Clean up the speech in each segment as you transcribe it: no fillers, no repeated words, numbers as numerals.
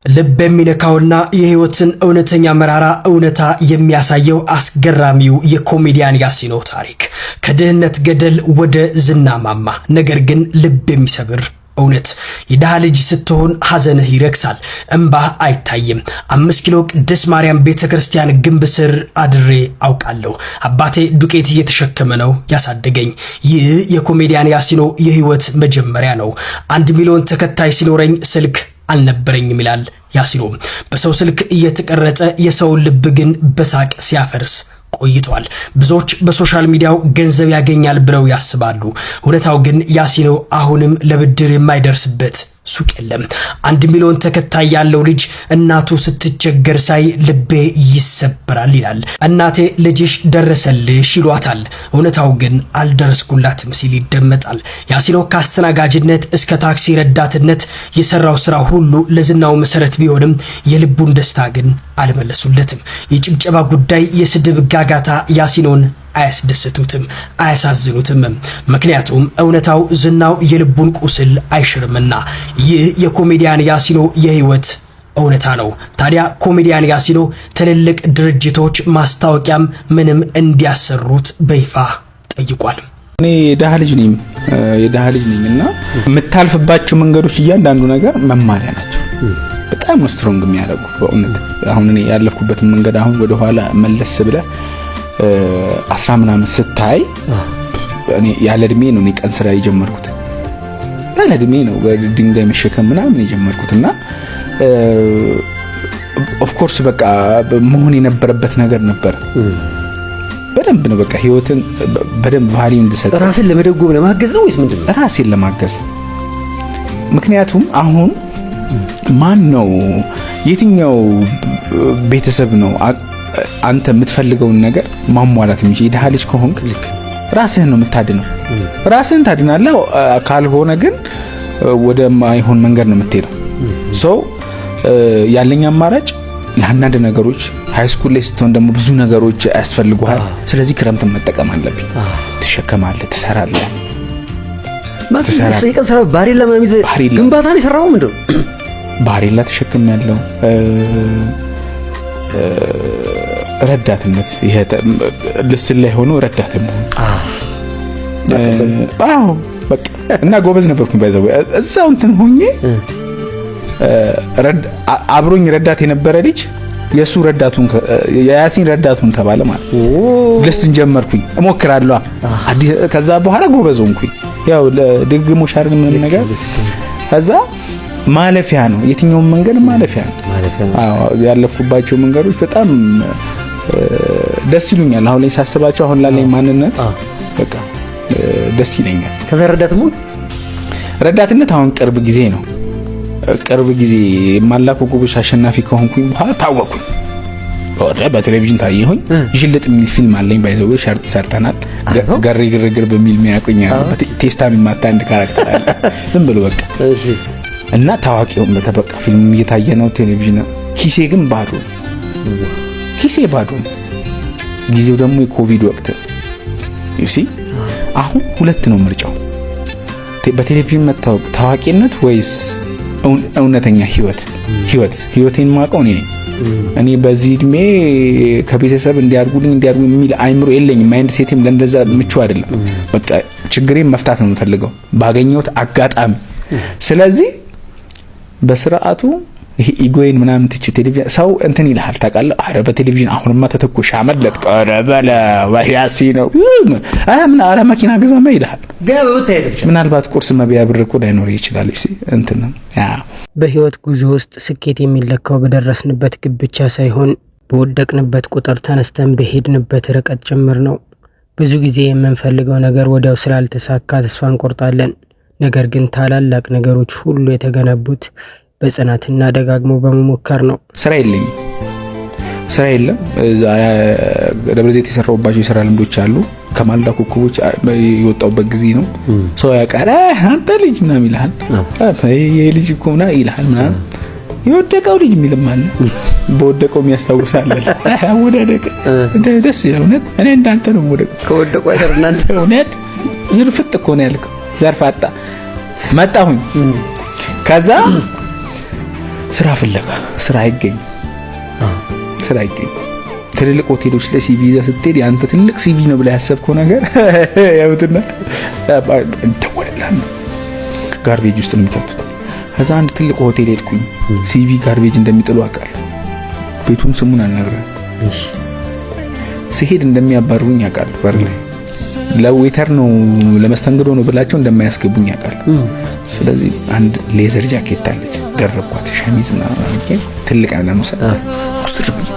ልብ የሚነካውና የህይወትን እውነተኛ መራራ እውነታ የሚያሳየው አስገራሚው የኮሜዲያን ያሲኖ ታሪክ፣ ከድህነት ገደል ወደ ዝና ማማ። ነገር ግን ልብ የሚሰብር እውነት፣ የድሃ ልጅ ስትሆን ሐዘንህ ይረክሳል፣ እምባህ አይታይም። 5 ኪሎ ቅድስት ማርያም ቤተ ክርስቲያን ግንብ ስር አድሬ አውቃለሁ። አባቴ ዱቄት እየተሸከመ ነው ያሳደገኝ። ይህ የኮሜዲያን ያሲኖ የህይወት መጀመሪያ ነው። 1 ሚሊዮን ተከታይ ሲኖረኝ ስልክ አልነበረኝም ይላል ያሲኖ። በሰው ስልክ እየተቀረጸ የሰውን ልብ ግን በሳቅ ሲያፈርስ ቆይቷል። ብዙዎች በ social media ው ገንዘብ ያገኛል ብለው ያስባሉ። እውነታው ግን ያሲኖ አሁንም ለብድር የማይደርስበት ሱቅ የለም። 1 ሚሊዮን ተከታይ ያለው ልጅ እናቱ ስትቸገር ሳይ ልቤ ይሰበራል ይላል። እናቴ ልጅሽ ደረሰልሽ ይሏታል። እውነታው ግን አልደረስኩላትም ሲል ይደመጣል። ያሲኖ ከአስተናጋጅነት እስከ ታክሲ ረዳትነት የሰራው ስራ ሁሉ ለዝናው መሰረት ቢሆንም የልቡን ደስታ ግን አልመለሱለትም። የጭብጨባ ጉዳይ፣ የስድብ ጋጋታ ያሲኖን አያስደስቱትም፣ አያሳዝኑትም። ምክንያቱም እውነታው ዝናው የልቡን ቁስል አይሽርምና። ይህ የኮሜዲያን ያሲኖ የህይወት እውነታ ነው። ታዲያ ኮሜዲያን ያሲኖ ትልልቅ ድርጅቶች ማስታወቂያም ምንም እንዲያሰሩት በይፋ ጠይቋል። እኔ የድሃ ልጅ ነኝ፣ የድሃ ልጅ ነኝ እና የምታልፍባቸው መንገዶች እያንዳንዱ ነገር መማሪያ ናቸው። በጣም ነው strong የሚያደርጉ በእውነት። አሁን እኔ ያለፍኩበትን መንገድ አሁን ወደኋላ መለስ ብለህ 10 ምናምን ስታይ፣ እኔ ያለ እድሜ ነው እኔ ቀን ስራ የጀመርኩት። ያለ እድሜ ነው ድንጋይ መሸከም ምናምን የጀመርኩት። እና of course በቃ መሆን የነበረበት ነገር ነበር። በደንብ ነው በቃ ህይወትን በደንብ value እንድሰጥ። ራስን ለመደጎም ለማገዝ ነው ወይስ ምንድን ነው? ራሴን ለማገዝ። ምክንያቱም አሁን ማን ነው፣ የትኛው ቤተሰብ ነው አንተ የምትፈልገውን ነገር ማሟላት የሚችል? የድሃ ልጅ ከሆንክ ራስህን ነው የምታድነው። ራስህን ታድናለህ። ካልሆነ ግን ወደ ማይሆን መንገድ ነው የምትሄደው። So ያለኝ አማራጭ ለአንዳንድ ነገሮች፣ high school ላይ ስትሆን ደግሞ ብዙ ነገሮች ያስፈልጉሃል። ስለዚህ ክረምትን መጠቀም አለብኝ። ትሸከማለህ፣ ትሰራለህ። ማለት የቀን ስራ ባሬላ ምናምን ይዘህ ግንባታ ነው የሰራው? ምንድን ነው? ባሬላ ተሸክም ያለው፣ ረዳትነት፣ ይሄ ልስን ላይ ሆኖ ረዳት መሆን። አዎ በቃ እና ጎበዝ ነበርኩኝ። By the way እዛው እንትን ሆኜ አብሮኝ ረዳት የነበረ ልጅ የሱ ረዳቱን፣ የያሲን ረዳቱን ተባለ ማለት ልስን ጀመርኩኝ። እሞክራለሁ አዲስ። ከዛ በኋላ ጎበዝ ሆንኩኝ። ያው ድግግሞሽ አይደል ምንም ነገር፣ ከዛ ማለፊያ ነው፣ የትኛውም መንገድ ማለፊያ ነው። አዎ ያለፍኩባቸው መንገዶች በጣም ደስ ይሉኛል። አሁን ላይ ሳስባቸው አሁን ላለኝ ማንነት በቃ ደስ ይለኛል። ከዛ ረዳት መሆን? ረዳትነት አሁን ቅርብ ጊዜ ነው። ቅርብ ጊዜ የማላኩ ኮከቦች አሸናፊ ከሆንኩኝ በኋላ ታወቅኩኝ። ወደ በቴሌቪዥን ታየሁኝ። ዥልጥ የሚል ፊልም አለኝ። By the way ሸርጥ ሰርተናል። ገሪ ግርግር በሚል የሚያውቁኝ ቴስታ የሚማታ አንድ character አለ። ዝም ብሎ በቃ እና ታዋቂውን በቃ ፊልም እየታየ ነው ቴሌቪዥን። ኪሴ ግን ባዶ ነው። ኪሴ ባዶ ነው። ጊዜው ደግሞ የኮቪድ ወቅት፣ you see። አሁን ሁለት ነው ምርጫው፣ በቴሌቪዥን መታወቅ ታዋቂነት ወይስ እውነተኛ ህይወት? ህይወቴን ማውቀው እኔ ነኝ። እኔ በዚህ እድሜ ከቤተሰብ እንዲያርጉልኝ እንዲያርጉ የሚል አይምሮ የለኝም። Mindset ኤም ለእንደዛ ምቹ አይደለም። በቃ ችግሬን መፍታት ነው የምፈልገው ባገኘሁት አጋጣሚ። ስለዚህ በስርዓቱ ይሄ ego ዬን ምናምን ትቼ፣ ቴሌቪዥን ሰው እንትን ይልሃል ታውቃለህ። አረ በቴሌቪዥን አሁንማ ተተኮሽ አመለጥክ፣ ኧረ በለው ያሲ ነው ምን ኧረ መኪና ገዛማ ይልሃል። ገና በመታየት ብቻ። ምናልባት ቁርስ መብያ ብር እኮ ላይኖር ይችላል። እንትን ነው ያ። በህይወት ጉዞ ውስጥ ስኬት የሚለካው በደረስንበት ግብ ብቻ ሳይሆን በወደቅንበት ቁጥር ተነስተን በሄድንበት ርቀት ጭምር ነው። ብዙ ጊዜ የምንፈልገው ነገር ወዲያው ስላልተሳካ ተስፋ እንቆርጣለን። ነገር ግን ታላላቅ ነገሮች ሁሉ የተገነቡት በጽናትና ደጋግሞ በመሞከር ነው። ስራ የለኝም፣ ስራ የለም። ደብረ ዘይት የሰራሁባቸው የስራ ልምዶች አሉ። ከማለዳ ኮከቦች የወጣሁበት ጊዜ ነው። ሰው ያውቃል። አንተ ልጅ ምናምን ይልሃል። ይሄ ልጅ እኮ ምናምን ይልሃል ምናምን። የወደቀው ልጅ የሚልም አለ። በወደቀው የሚያስታውስ አለ። አወዳደቅ ደስ ይላል። እውነት እኔ እንዳንተ ነው የምወደቀው። ከወደቁ አይቀር እናንተ እውነት ዝርፍጥ እኮ ነው ያልከው። ዘርፋጣ መጣሁኝ። ከዛ ስራ ፍለጋ፣ ስራ አይገኝም። ስራ አይገኝም። ትልልቅ ሆቴሎች ላይ CV ይዘህ ስትሄድ የአንተ ትልቅ CV ነው ብለህ ያሰብከው ነገር ያዩትና እንደወለላል ነው፣ garbage ውስጥ ነው የሚከቱት። ከዛ አንድ ትልቅ ሆቴል ሄድኩኝ። CV garbage እንደሚጥሉ አውቃለሁ። ቤቱን ስሙን አልነግርህም። ስሄድ እንደሚያባርሩኝ አውቃለሁ። በር ላይ ለ waiter ነው፣ ለመስተንግዶ ነው ብላቸው እንደማያስገቡኝ አውቃለሁ። ስለዚህ አንድ leather ጃኬት አለች፣ ደረብኳት፣ ሸሚዝ ምናምን አድርጌ ትልቅ ለመውሰድ ኩስትር ብዬ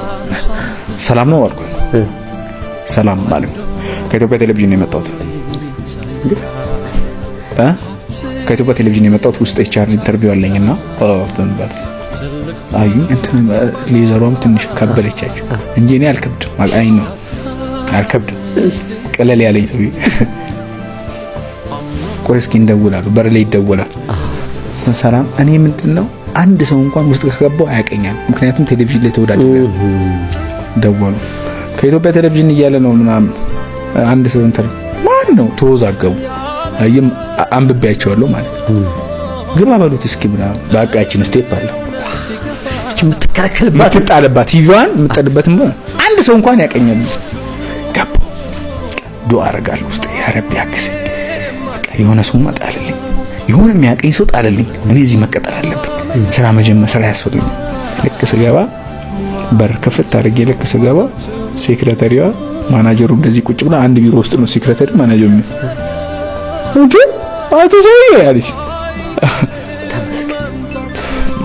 ሰላም ነው አልኳት። ሰላም አለኝ። ከኢትዮጵያ ቴሌቪዥን ነው የመጣሁት እ ከኢትዮጵያ ቴሌቪዥን የመጣሁት፣ ውስጥ HR interview አለኝና አዩ። እንትን leather ሯም ትንሽ ከበደቻቸው እንጂ እኔ አልከብድም። አይ ነው አልከብድም። ቀለል ያለኝ ሰውዬ። ቆይ እስኪ እንደውላሉ። በር ላይ ይደወላል። ሰላም። እኔ ምንድን ነው አንድ ሰው እንኳን ውስጥ ከገባው አያቀኛል። ምክንያቱም ቴሌቪዥን ላይ ተወዳጅ። ደወሉ። ከኢትዮጵያ ቴሌቪዥን እያለ ነው ምናምን አንድ ሰው እንትን ማን ነው ተወዛገቡ። አይም አንብቤያቸዋለሁ ማለት ነው። ግባ በሉት እስኪ ምናምን። በቃ ያችን step አለ። የምትከለከልባት። የምትጣልባት፣ CV ዋን የምትጣልበት አንድ ሰው እንኳን ያቀኛል። ገባሁ። ዱአ አደርጋለሁ ውስጥ፣ ያ ረቢ አግዘኝ፣ በቃ የሆነ ሰውማ ጣልልኝ፣ የሆነ የሚያቀኝ ሰው ጣልልኝ። እኔ እዚህ መቀጠር አለብኝ፣ ስራ መጀመር፣ ስራ ያስፈልገኛል። ልክ ስገባ በር ክፍት አድርጌ ልክ ስገባ secretary ዋ ማናጀሩ እንደዚህ ቁጭ ብላ፣ አንድ ቢሮ ውስጥ ነው secretary ማናጀሩ። እንዴ አቶ ሰውዬ አለች።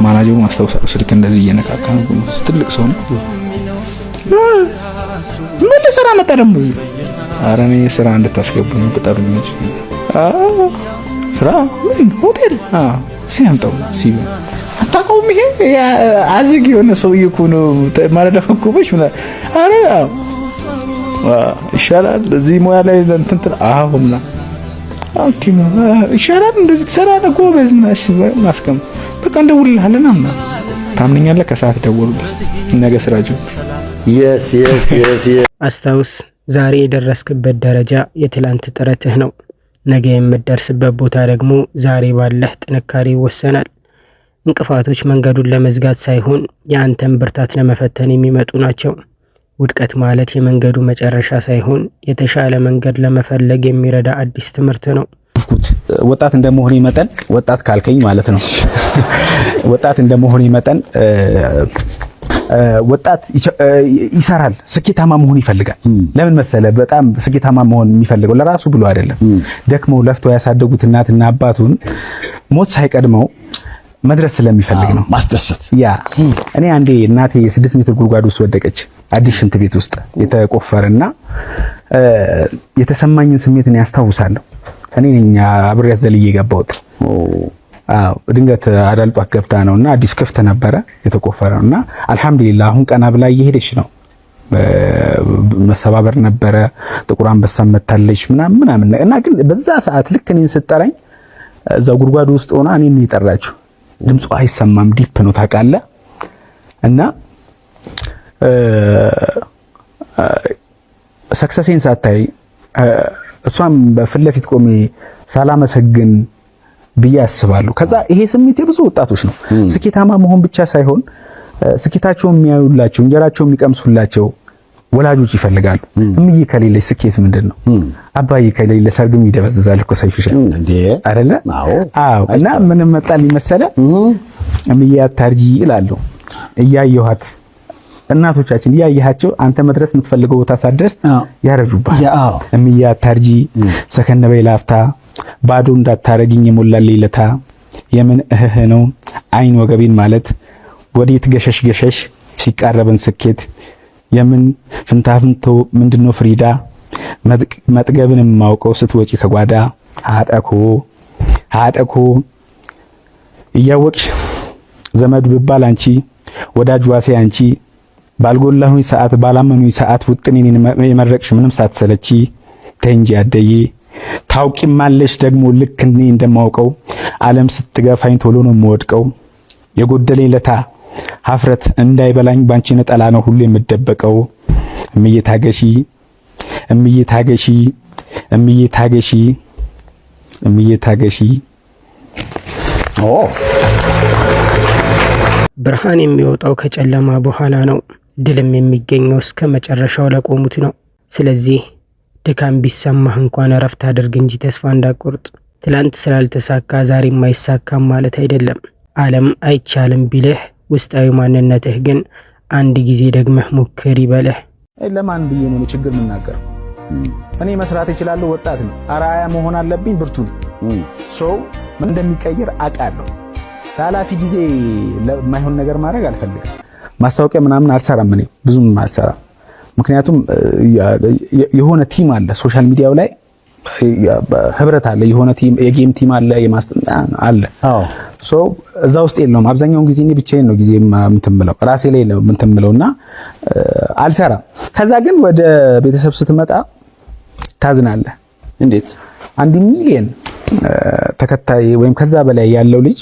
ማናጀሩ አስታውሳለሁ፣ ስልክ እንደዚህ እየነካካ ነው። ትልቅ ሰው ነው። ምን ልሰራ መጣ ደግሞ እዚህ? ኧረ እኔ ስራ እንድታስገቡኝ ቅጠሩኝ እንጂ። ስራ ምን ሆቴል? ሲያምጣው CV አታውቀውም? ይሄ አዝግ የሆነ ሰውዬ እኮ ነው፣ ማለዳ ኮከቦች ምናምን። ኧረ ይሻላል እዚህ ሙያ ላይ እንትን አዎ ምናምን okay ይሻላል፣ እንደዚህ ትሰራለህ ጎበዝ ምናምን ማስቀም በቃ እንደውልልሃለን ምናምን። ታምነኛለህ? ከሰዓት ደወሉልኝ። ነገ ስራ ጀምር። Yes. አስታውስ፣ ዛሬ የደረስክበት ደረጃ የትላንት ጥረትህ ነው። ነገ የምትደርስበት ቦታ ደግሞ ዛሬ ባለህ ጥንካሬ ይወሰናል። እንቅፋቶች መንገዱን ለመዝጋት ሳይሆን የአንተን ብርታት ለመፈተን የሚመጡ ናቸው። ውድቀት ማለት የመንገዱ መጨረሻ ሳይሆን የተሻለ መንገድ ለመፈለግ የሚረዳ አዲስ ትምህርት ነው። ወጣት እንደመሆኔ መጠን፣ ወጣት ካልከኝ ማለት ነው። ወጣት እንደመሆኔ መጠን ወጣት ይሰራል፣ ስኬታማ መሆን ይፈልጋል። ለምን መሰለ? በጣም ስኬታማ መሆን የሚፈልገው ለራሱ ብሎ አይደለም። ደክመው ለፍተው ያሳደጉት እናትና አባቱን ሞት ሳይቀድመው መድረስ ስለሚፈልግ ነው። ማስደሰት። Yeah፣ እኔ አንዴ እናቴ የ6 ሜትር ጉድጓድ ውስጥ ወደቀች፣ አዲስ ሽንት ቤት ውስጥ የተቆፈረና የተሰማኝን ስሜት እኔ አስታውሳለሁ። እኔ ነኝ አብሬያት ዘልዬ የገባሁት። አዎ፣ ድንገት አዳልጧት ገብታ ነውና አዲስ ክፍት ነበረ የተቆፈረው እና አልሐምዱሊላህ አሁን ቀና ብላ እየሄደች ነው። መሰባበር ነበረ፣ ጥቁር አንበሳ መታለች ምናምን ምናምን እና ግን በዛ ሰዓት ልክ እኔን ስጠራኝ እዛ ጉድጓዱ ውስጥ ሆና እኔን ነው የጠራችው። ድምጿ አይሰማም፣ deep ነው ታውቃለህ። እና success ኤን ሳታይ እሷም በፊት ለፊት ቆሜ ሳላመሰግን ብዬ አስባለሁ። ከዛ ይሄ ስሜት የብዙ ወጣቶች ነው። ስኬታማ መሆን ብቻ ሳይሆን ስኬታቸውን የሚያዩላቸው፣ እንጀራቸውን የሚቀምሱላቸው ወላጆች ይፈልጋሉ። እምዬ ከሌለች ስኬት ምንድን ነው? አባዬ ከሌለ ሰርግም ይደበዝዛል እኮ ሰይፍሻ። እንዴ። አይደለ? አዎ። አዎ። እና ምንም መጣልኝ መሰለ፣ እምዬ አታርጂ እላለሁ እያየኋት። እናቶቻችን እያየሃቸው አንተ መድረስ የምትፈልገው ቦታ ሳትደርስ ያረጁብሃል። እምዬ አታርጂ፣ ሰከን በይ ላፍታ፣ ባዶ እንዳታረግኝ የሞላልኝ ለታ፣ የምን እህህ ነው አይን ወገቤን ማለት፣ ወዴት ገሸሽ ገሸሽ ሲቃረበን ስኬት፣ የምን ፍንታፍንቶ ምንድነው ፍሪዳ፣ መጥገብን የማውቀው ስትወጪ ከጓዳ፣ ሀጠኮ ሀጠኮ እያወቅሽ ዘመድ ብባል አንቺ፣ ወዳጅ ዋሴ አንቺ፣ ባልጎላሁኝ ሰዓት ባላመኑኝ ሰዓት ውጥኔን የመረቅሽ ምንም ሳትሰለቺ፣ ተይ እንጂ አደዬ፣ ታውቂማለሽ ደግሞ ልክ እኔ እንደማውቀው ዓለም ስትገፋኝ ቶሎ ነው የምወድቀው። የጎደለኝ ለታ ሀፍረት እንዳይበላኝ ባንቺ ነጠላ ነው ሁሉ የምደበቀው። እምዬ ታገሺ፣ እምዬ ታገሺ፣ እምዬ ታገሺ፣ እምዬ ታገሺ። ብርሃን የሚወጣው ከጨለማ በኋላ ነው። ድልም የሚገኘው እስከ መጨረሻው ለቆሙት ነው። ስለዚህ ድካም ቢሰማህ እንኳን እረፍት አድርግ እንጂ ተስፋ እንዳትቆርጥ። ትላንት ስላልተሳካ ዛሬም አይሳካም ማለት አይደለም። ዓለም አይቻልም ቢልህ ውስጣዊ ማንነትህ ግን አንድ ጊዜ ደግመህ ሞክር ይበልህ። ለማን ብዬ ነው ችግር የምናገረው? እኔ መስራት እችላለሁ። ወጣት ነው፣ አርአያ መሆን አለብኝ። ብርቱ ነኝ። ሰው ምን እንደሚቀይር አውቃለሁ። ለኃላፊ ጊዜ ለማይሆን ነገር ማድረግ አልፈልግም። ማስታወቂያ ምናምን አልሰራም፣ እኔ ብዙም አልሰራም። ምክንያቱም የሆነ team አለ፣ social media ው ላይ ህብረት አለ፣ የሆነ team፣ የ game team አለ፣ አለ። So እዛ ውስጥ የለውም። አብዛኛውን ጊዜ እኔ ብቻዬን ነው ጊዜ እንትን የምለው፣ ራሴ ላይ ነው እንትን የምለው እና አልሰራም። ከዛ ግን ወደ ቤተሰብ ስትመጣ ታዝናለህ። እንዴት? 1 ሚሊየን ተከታይ ወይም ከዛ በላይ ያለው ልጅ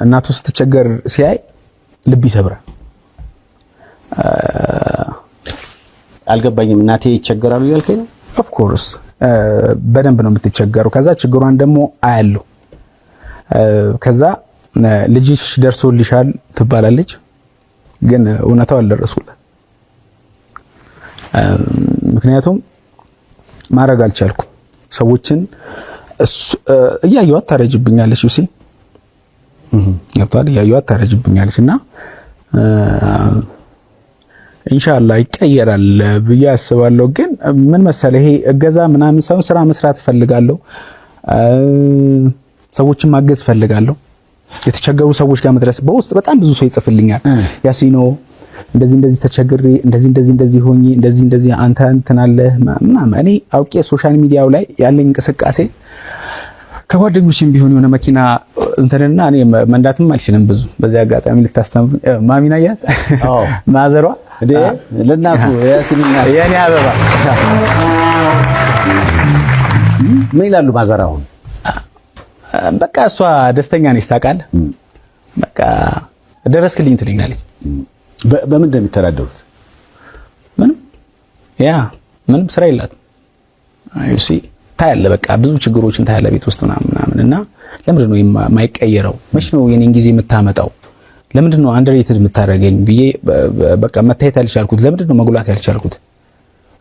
እናቱ ስትቸገር ሲያይ ልብ ይሰብራል። አልገባኝም። እናቴ ይቸገራሉ እያልከኝ ነው? Of course፣ በደንብ ነው የምትቸገረው። ከዛ ችግሯን ደግሞ አያለሁ። ከዛ ልጅሽ ደርሶልሻል ትባላለች፣ ግን እውነታው አልደረሱላት። ምክንያቱም ማድረግ አልቻልኩም። ሰዎችን እያየኋት ታረጅብኛለች። You see፣ ገብቶሃል? እያየኋት ታረጅብኛለች እና ኢንሻአላህ ይቀየራል ብዬ አስባለሁ። ግን ምን መሰለህ፣ ይሄ እገዛ ምናምን ሳይሆን ስራ መስራት እፈልጋለሁ። ሰዎችን ማገዝ እፈልጋለሁ። የተቸገሩ ሰዎች ጋር መድረስ። በውስጥ በጣም ብዙ ሰው ይጽፍልኛል። ያሲኖ፣ እንደዚህ እንደዚህ ተቸግሬ፣ እንደዚህ እንደዚህ እንደዚህ ሆኜ፣ እንደዚህ እንደዚህ፣ አንተ እንትን አለህ ምናምን። እኔ አውቄ social media ው ላይ ያለኝ እንቅስቃሴ ከጓደኞችም ቢሆን የሆነ መኪና እንትንና እኔ መንዳትም አልችልም ብዙ። በዚህ አጋጣሚ ልታስተምር ማሚና ያት ማዘሯ። ለእናቱ ያሲን። የኔ አበባ። ምን ይላሉ ማዘር አሁን? በቃ እሷ ደስተኛ ነች፣ ታውቃለህ። በቃ ደረስክልኝ ትለኛለች። በምን እንደሚተዳደሩት? ምንም፣ yeah፣ ምንም ስራ የላትም። You see፣ ታያለህ፣ በቃ ብዙ ችግሮችን ታያለህ ቤት ውስጥ ምናምን ምናምን። እና ለምንድን ነው የማይቀየረው? መች ነው የኔን ጊዜ የምታመጣው? ለምንድን ነው underrated የምታደርገኝ ብዬ፣ በቃ መታየት ያልቻልኩት፣ ለምንድን ነው መጉላት ያልቻልኩት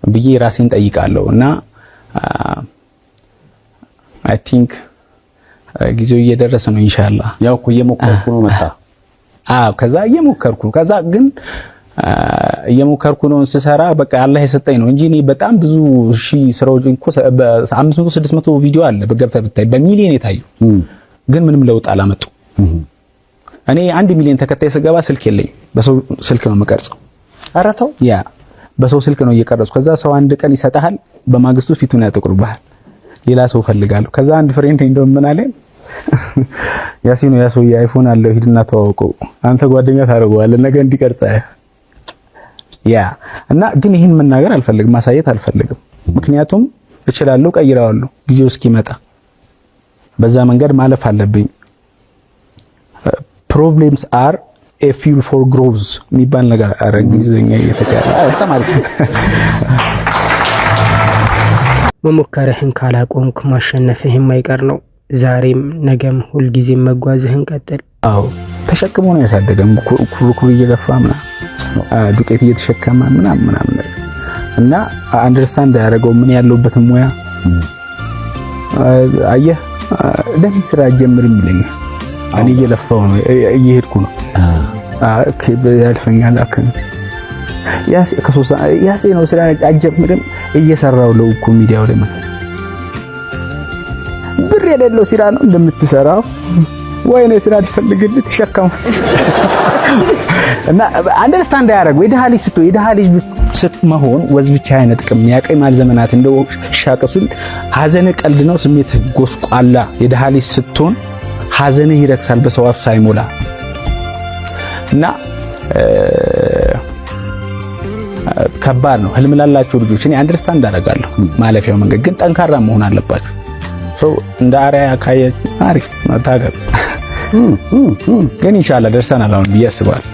ብዬ ራሴን ጠይቃለሁ። እና I think ጊዜው እየደረሰ ነው ኢንሻአላህ። ያው እኮ እየሞከርኩ ነው መጣ። አዎ፣ ከዛ እየሞከርኩ ነው። ከዛ ግን እየሞከርኩ ነው ስሰራ በቃ አላህ የሰጠኝ ነው እንጂ እኔ በጣም ብዙ ሺህ ስራዎች እኮ፣ በ500 600 ቪዲዮ አለ በገብተህ ብታይ በሚሊዮን የታዩ፣ ግን ምንም ለውጥ አላመጡ። እኔ 1 ሚሊዮን ተከታይ ስገባ ስልክ የለኝም። በሰው ስልክ ነው የምቀርጸው። ኧረ ተው። Yeah፣ በሰው ስልክ ነው እየቀረጽኩ። ከዛ ሰው አንድ ቀን ይሰጥሃል፣ በማግስቱ ፊቱን ያጠቁርብሃል። ሌላ ሰው ፈልጋለሁ። ከዛ አንድ friend እንደውም ምን አለኝ፣ ያሲኑ፣ ያ ሰውዬ iPhone አለው፣ ሂድና ተዋወቀው፣ አንተ ጓደኛ ታደርገዋለህ ነገ እንዲቀርጽ። Yeah፣ እና ግን ይህን መናገር አልፈልግም፣ ማሳየት አልፈልግም። ምክንያቱም እችላለሁ፣ ቀይረዋለሁ። ጊዜው እስኪመጣ በዛ መንገድ ማለፍ አለብኝ። Problems are a fuel for growth የሚባል ነገር። አረ እንግሊዝኛ እየተካለ። በጣም አሪፍ ነው። መሞከርህን ካላቆምክ ማሸነፍህ የማይቀር ነው። ዛሬም ነገም ሁልጊዜም መጓዝህን ቀጥል። አዎ፣ ተሸክሞ ነው ያሳደገን። ኩርኩር እየገፋ ምናምን፣ ዱቄት እየተሸከመ ምናምን ምናምን ነገር እና understand ያደረገው ምን ያለውበትን ሙያ። አየህ፣ ለምን ስራ አትጀምርም ይለኛል። እኔ እየለፋው ነው፣ እየሄድኩ ነው። Okay፣ ያልፈኛል። አከን ያሴ ከሶስት ያሴ ነው ስራ አትጀምርም፣ እየሰራው ነው እኮ ሚዲያው ላይ ብር የሌለው ስራ ነው እንደምትሰራው፣ ወይኔ ስራ ትፈልግልህ ትሸከማል። እና understand አያደርገው። የድሃ ልጅ ስትሆን፣ የድሃ ልጅ መሆን ወዝ ብቻ አይነጥቅም። ያቀይማል ዘመናት እንደው ሻቀሱን ሀዘን ቀልድ ነው ስሜት ጎስቋላ። የድሃ ልጅ ስትሆን ሀዘንህ ይረክሳል በሰው አፍ ሳይሞላ። እና ከባድ ነው። ህልም ላላቸው ልጆች እኔ understand አደርጋለሁ። ማለፊያው መንገድ ግን ጠንካራ መሆን አለባቸው። እንደ አርአያ ካየ አሪፍ ታገብ፣ ግን ኢንሻአላህ ደርሰናል አሁን ብዬ አስባለሁ።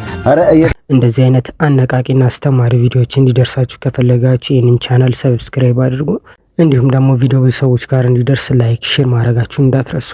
እንደዚህ አይነት አነቃቂና አስተማሪ ቪዲዮዎች እንዲደርሳችሁ ከፈለጋችሁ ይህንን channel subscribe አድርጉ። እንዲሁም ደግሞ ቪዲዮ ብዙ ሰዎች ጋር እንዲደርስ like፣ share ማድረጋችሁ እንዳትረሱ።